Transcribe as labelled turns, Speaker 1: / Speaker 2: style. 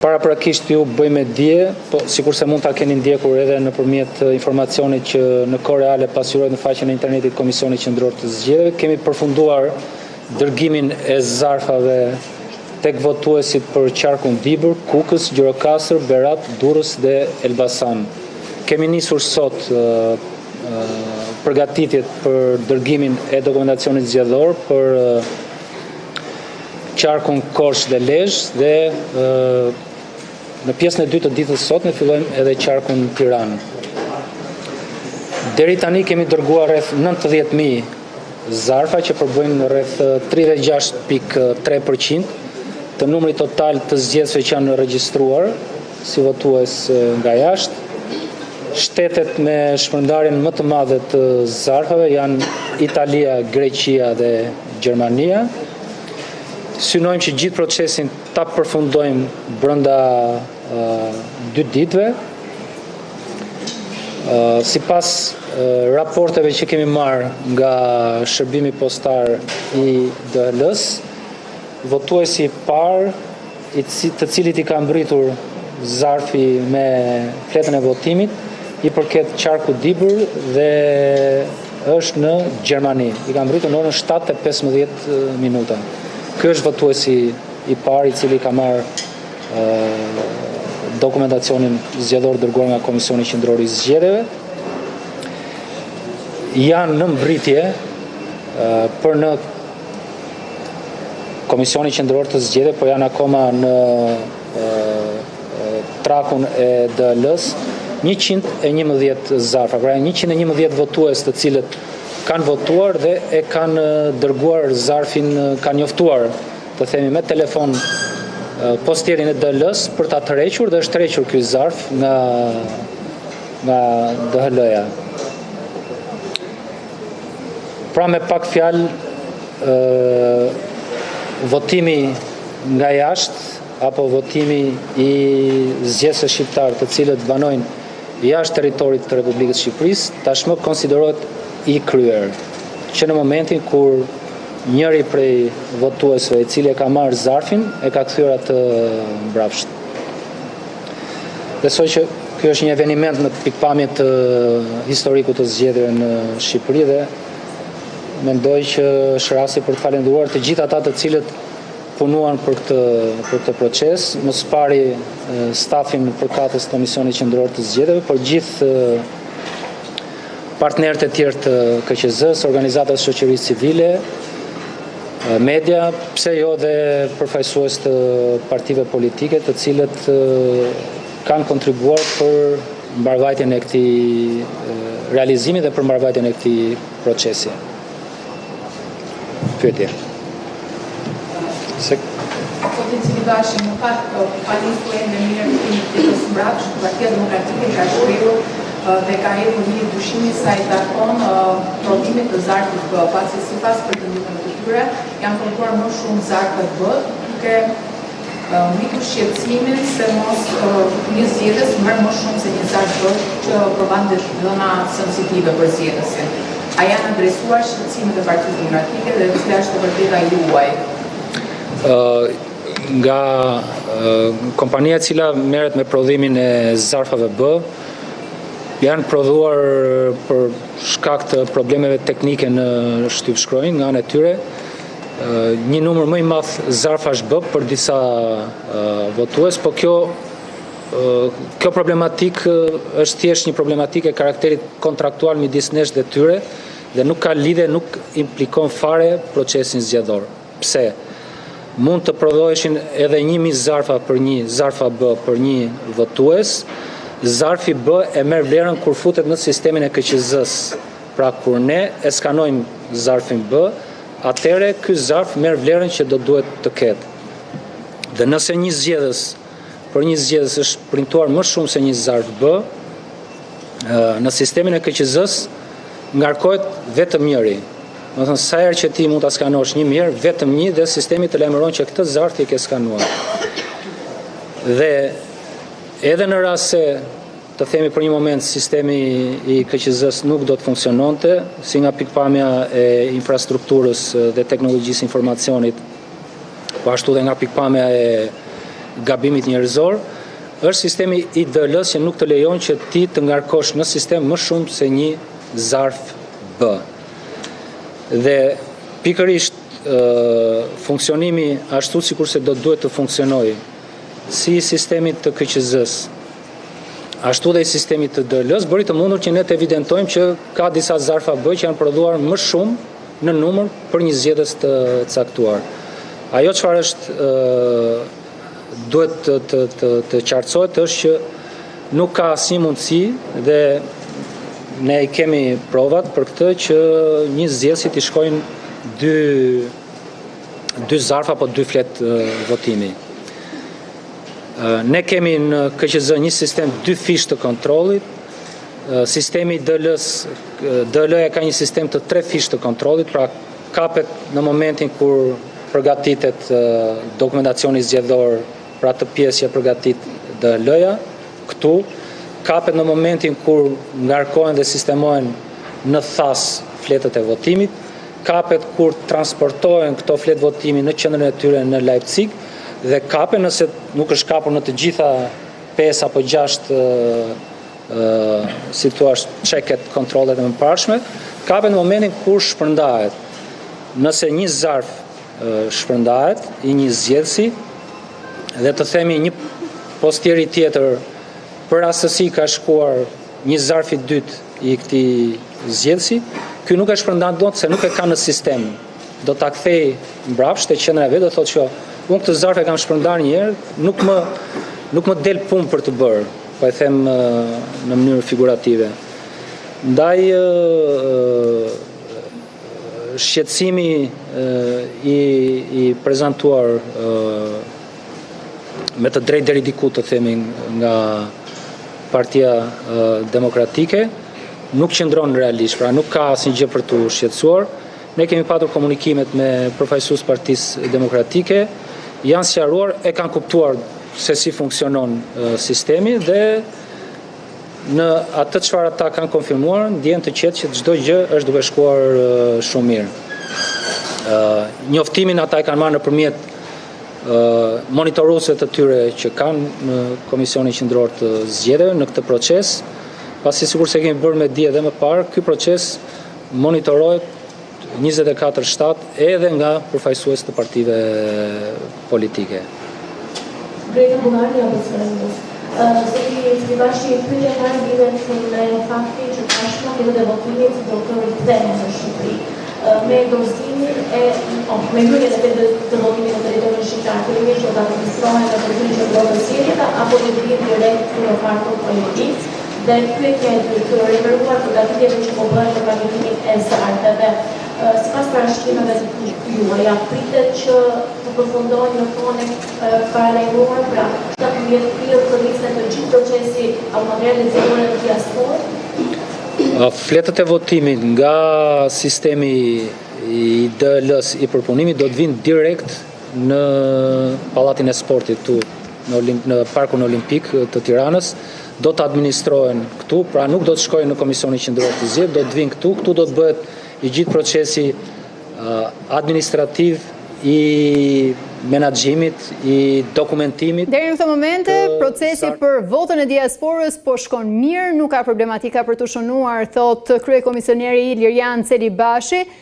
Speaker 1: Paraprakisht ju bëj me dije, po sikurse mund ta keni ndjekur edhe nëpërmjet informacionit që në kohë reale pasqyrohet në faqen e internetit të Komisionit Qendror të Zgjedhjeve, kemi përfunduar dërgimin e zarfave tek votuesit për qarkun Dibër, Kukës, Gjirokastër, Berat, Durrës dhe Elbasan. Kemi nisur sot përgatitjet për dërgimin e dokumentacionit zgjedhor për qarkun Korçë dhe Lezhë dhe në pjesën e dytë të ditës sot ne fillojmë edhe qarkun Tiranë. Deri tani kemi dërguar rreth 90.000 zarfa që përbëjnë rreth 36.3% të numrit total të zgjedhësve që janë regjistruar si votues nga jashtë. Shtetet me shpërndarjen më të madhe të zarfave janë Italia, Greqia dhe Gjermania. Synojmë që gjithë procesin ta përfundojmë brenda dy ditëve. Sipas raporteve që kemi marrë nga shërbimi postar i DHL-së, votuesi i parë i të cilit i ka mbërritur zarfi me fletën e votimit, i përket qarkut Dibër dhe është në Gjermani. I ka mbërritur në orën 7:15 minuta. Ky është votuesi i parë i cili ka marrë dokumentacionin zgjedhor dërguar nga Komisioni Qendror i Zgjedhjeve. Janë në mbërritje për në Komisionin Qendror të Zgjedhjeve, po janë akoma në trakun e DHL-së, 111 zarfa, pra 111 votues të cilët kanë votuar dhe e kanë dërguar zarfin, kanë njoftuar, të themi me telefon postierin e DHL-së për ta tërhequr dhe është tërhequr ky zarf nga nga DHL-ja. Pra me pak fjalë votimi nga jashtë apo votimi i zgjedhësve shqiptarë të cilët banojnë jashtë territorit të Republikës së Shqipërisë, tashmë konsiderohet i kryer. Që në momentin kur njëri prej votuesve i cili e ka marrë zarfin, e ka kthyer atë mbrapsht. Besoj që ky është një eveniment në pikëpamje të historikut të zgjedhjeve në Shqipëri dhe mendoj që është rasti për të falënderuar të gjithë ata të cilët punuan për këtë për këtë proces, më së pari stafin përkatës të Komisionit Qendror të Zgjedhjeve, por gjithë partnerët e tjerë të KQZ-së, organizatat e shoqërisë civile, media, pse jo dhe përfaqësues të partive politike, të cilët kanë kontribuar për mbarëvajtjen e këtij realizimi dhe për mbarëvajtjen e këtij procesi. Pyetje.
Speaker 2: Se Zoti Celibashi, në fakt, po, pa nisur ende mirë kthimi i fletës mbrapsht, Partia Demokratike ka shprehur dhe ka hedhur një dyshimi sa i takon prodhimit të zarfit B, pasi sipas pretendimeve të tyre janë prodhuar më shumë zarfe B, duke ngritur shqetësimin se mos një zgjedhës merr më shumë se një zarf B që përmban të dhëna sensitive për zgjedhësin. A janë adresuar shqetësimet e Partisë Demokratike dhe cila është e vërteta juaj?
Speaker 1: Nga kompania e cila merret me prodhimin e zarfave B, janë prodhuar për shkak të problemeve teknike në shtypshkronjë nga ana e tyre, një numër më i madh zarfash B për disa votues, po kjo kjo problematikë është thjesht një problematikë e karakterit kontraktual midis nesh dhe tyre dhe nuk ka lidhje, nuk implikon fare procesin zgjedhor. Pse? Mund të prodhoheshin edhe 1000 zarfa për një zarfa B për një votues, zarfi B e merr vlerën kur futet në sistemin e KQZ-së. Pra kur ne e skanojmë zarfin B, atëherë ky zarf merr vlerën që do duhet të ketë. Dhe nëse një zgjedhës për një zgjedhës është printuar më shumë se një zarf B, në sistemin e KQZ-së ngarkohet vetëm njëri. Domethënë sa herë që ti mund ta skanosh një herë, vetëm një dhe sistemi të lajmëron që këtë zarf ti e ke skanuar. Dhe edhe në rast se të themi për një moment sistemi i KQZ-së nuk do të funksiononte, si nga pikëpamja e infrastrukturës dhe teknologjisë informacionit, po ashtu dhe nga pikëpamja e gabimit njerëzor, është sistemi i DL-së që nuk të lejon që ti të ngarkosh në sistem më shumë se një zarf B. Dhe pikërisht funksionimi ashtu sikurse do duhet të funksionojë si i sistemit të KQZ-së, ashtu dhe i sistemit të DL-së, bëri të mundur që ne të evidentojmë që ka disa zarfa B që janë prodhuar më shumë në numër për një zgjedhës të caktuar. Ajo çfarë është duhet të të të, të qartësohet është që nuk ka asnjë mundësi dhe ne i kemi provat për këtë që një zgjedhësi t'i shkojnë dy dy zarfa apo dy fletë votimi. Ne kemi në KQZ një sistem dyfish të kontrollit, sistemi i DL-së, DL-ja ka një sistem të trefish të kontrollit, pra kapet në momentin kur përgatitet dokumentacioni zgjedhor, pra atë pjesë që përgatit DL-ja, këtu, kapet në momentin kur ngarkohen dhe sistemohen në thasë fletët e votimit, kapet kur transportohen këto fletë votimi në qendrën e tyre në Leipzig dhe kapen nëse nuk është kapur në të gjitha 5 apo 6 si thua, çeket, kontrollet e mëparshme, kapen në momentin kur shpërndahet. Nëse një zarf shpërndahet i një zgjedhësi dhe të themi një postieri tjetër për rastësi ka shkuar një zarf i dytë i këtij zgjedhësi, ky nuk e shpërndan dot se nuk e ka në sistem. Do ta kthej mbrapsht te qendra e vet, do thotë që unë këtë zarf e kam shpërndarë një herë, nuk më nuk më del punë për të bërë, po e them në mënyrë figurative. Ndaj shqetësimi i i prezantuar me të drejtë deri diku të themi nga Partia Demokratike nuk qëndron realisht, pra nuk ka asnjë gjë për t'u shqetësuar. Ne kemi patur komunikimet me përfaqësues të Partisë Demokratike, janë sqaruar, e kanë kuptuar se si funksionon sistemi dhe në atë çfarë ata kanë konfirmuar, ndjehen të qetë që çdo gjë është duke shkuar shumë mirë. Njoftimin ata e kanë marrë nëpërmjet monitoruesve të tyre që kanë në Komisionin Qendror të Zgjedhjeve në këtë proces, pasi sikurse kemi bërë me dije edhe më parë, ky proces monitorohet 24/7 edhe nga përfaqësues të partive politike.
Speaker 3: Greta Bullari, ABC News. Zoti Celibashi, pyetja e parë lidhet me faktin që tashmë fletët e votimit do të rikthehen në Shqipëri. Me dorëzimin e, oh, me hyrjen e fletëve të votimit në territorin shqiptar, fillimisht do të administrohen në Komisionin Qendror të Zgjedhjeve apo do të vinë direkt në Parkun Olimpik? Dhe pyetja e dytë, referuar përgatitjeve që po bëhen për paketimin e zarfeve, sipas parashikimeve juaja, pritet që të përfundojnë në kohën e paralajmëruar, pra 17 prill të niset të gjithë procesi apo materialet zgjedhore në diasporë?
Speaker 1: Fletët e votimit nga sistemi i DL-së i përpunimit do të vinë direkt në Pallatin e Sportit këtu në në Parkun Olimpik të Tiranës, do të administrohen këtu, pra nuk do të shkojnë në Komisionin Qendror të Zgjedhjeve, do të vinë këtu, këtu do të bëhet i gjithë procesi administrativ i menaxhimit, i dokumentimit.
Speaker 4: Deri në këto momente, procesi për votën e diasporës po shkon mirë, nuk ka problematika për të shënuar, thotë kryekomisioneri Ilirian Celibashi.